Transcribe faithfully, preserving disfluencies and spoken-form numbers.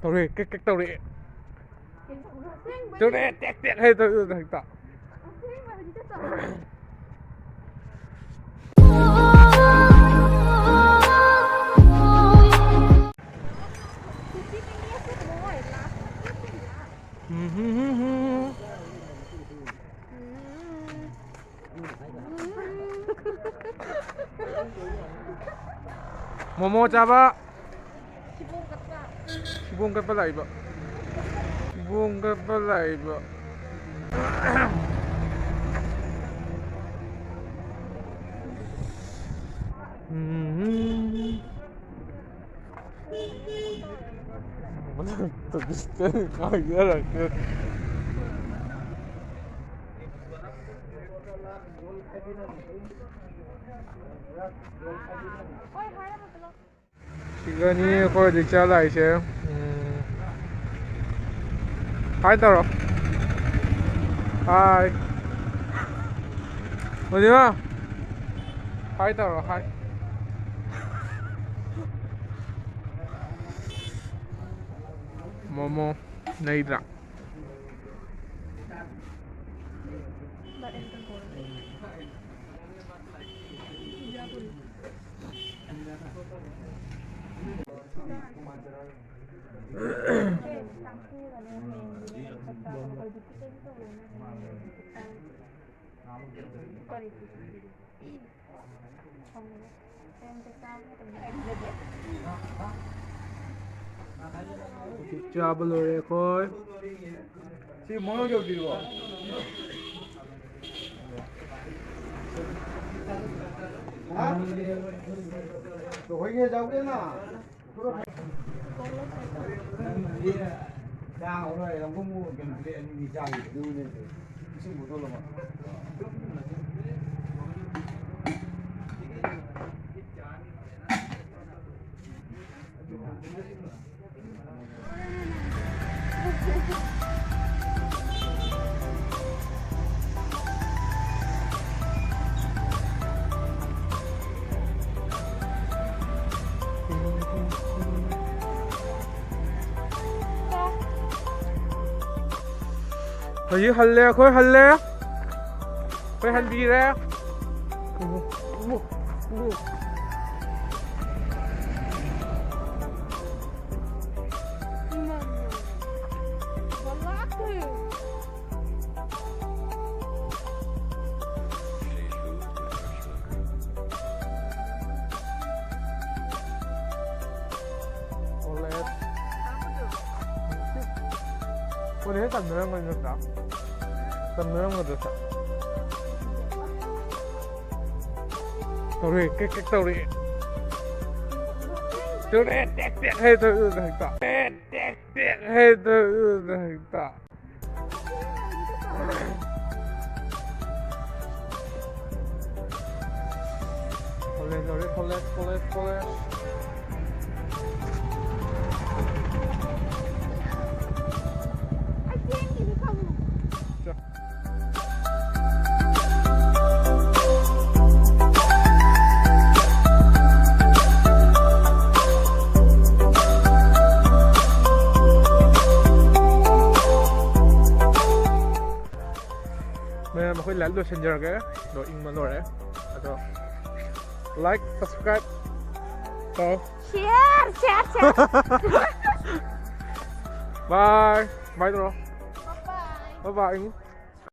ꯇꯧꯔꯦ, cake cake ꯇꯧꯔꯛꯑꯦ꯫ ꯇꯧꯔꯦ, ꯇꯦꯛ ꯇꯦꯛ ꯍꯥꯏ ꯇꯧꯔꯦ ꯍꯦꯛꯇ꯫ ꯃꯣꯃꯣ ꯆꯥꯕ꯫ ꯊꯤꯕꯣꯡ ꯀꯠꯄ ꯂꯥꯛꯏꯕ꯫ ꯊꯤꯕꯣꯡ ꯀꯠꯄ ꯂꯥꯛꯏꯕ꯫ ꯎꯝ꯫ ꯁꯤꯒꯅꯤ ꯑꯩꯈꯣꯏ ꯍꯧꯖꯤꯛ ꯆꯠꯂꯥꯛꯏꯁꯦ꯫ ꯎꯝ꯫ ꯍꯥꯏ ꯇꯧꯔꯣ꯫ ꯍꯥꯏ꯫ ꯑꯣꯖꯤꯃ꯫ ꯍꯥꯏ ꯇꯧꯔꯣ, ꯍꯥꯏ꯫ ꯃꯣꯃꯣ ꯂꯩꯗ꯭ꯔꯥ? ꯆꯥꯕ ꯂꯣꯏꯔꯦ ꯑꯩꯈꯣꯏ꯫ ꯁꯤ ꯃꯣꯏ ꯌꯧꯗ꯭ꯔꯤꯕꯣ? ꯍꯣꯏꯅꯦ, ꯌꯥꯎꯒꯦꯅ꯫ ꯍꯧꯖꯤꯛ ꯍꯜꯂꯦ, ꯑꯩꯈꯣꯏ ꯍꯜꯂꯦ꯫ ꯑꯩꯈꯣꯏ ꯍꯟꯕꯤꯔꯦ꯫ College. ꯀꯣꯂꯦꯖ ꯇꯝꯅꯔꯝꯒꯅꯤ ꯅꯠꯇ꯭ꯔꯥ? ꯇꯝꯅꯔꯝꯒꯗ꯭ꯔꯥ? ꯇꯧꯔꯦ, ꯀꯦꯛ ꯀꯦꯛ ꯇꯧꯔꯦ꯫ ꯇꯧꯔꯦ, ꯇꯦꯛ ꯇꯦꯛ ꯍꯥꯏ ꯇꯧꯔꯦ ꯍꯦꯛꯇ꯫ ꯇꯦꯛ ꯇꯦꯛ ꯇꯦꯛ ꯍꯥꯏ ꯇꯧꯔꯦ ꯍꯦꯛꯇ꯫ College ꯌꯧꯔꯦ, college, college, college꯫ ꯆꯣ꯫ ꯃꯌꯥꯝ, ꯑꯩꯈꯣꯏ live ꯂꯣꯏꯁꯤꯟꯖꯔꯒꯦ꯫ ꯑꯗꯣ ꯏꯪꯕ ꯂꯣꯏꯔꯦ꯫ ꯑꯗꯣ like, subscribe ꯇꯧ꯫ Share, share, share. Bye. Bye ꯇꯧꯔꯣ꯫ Bye bye. Bye bye.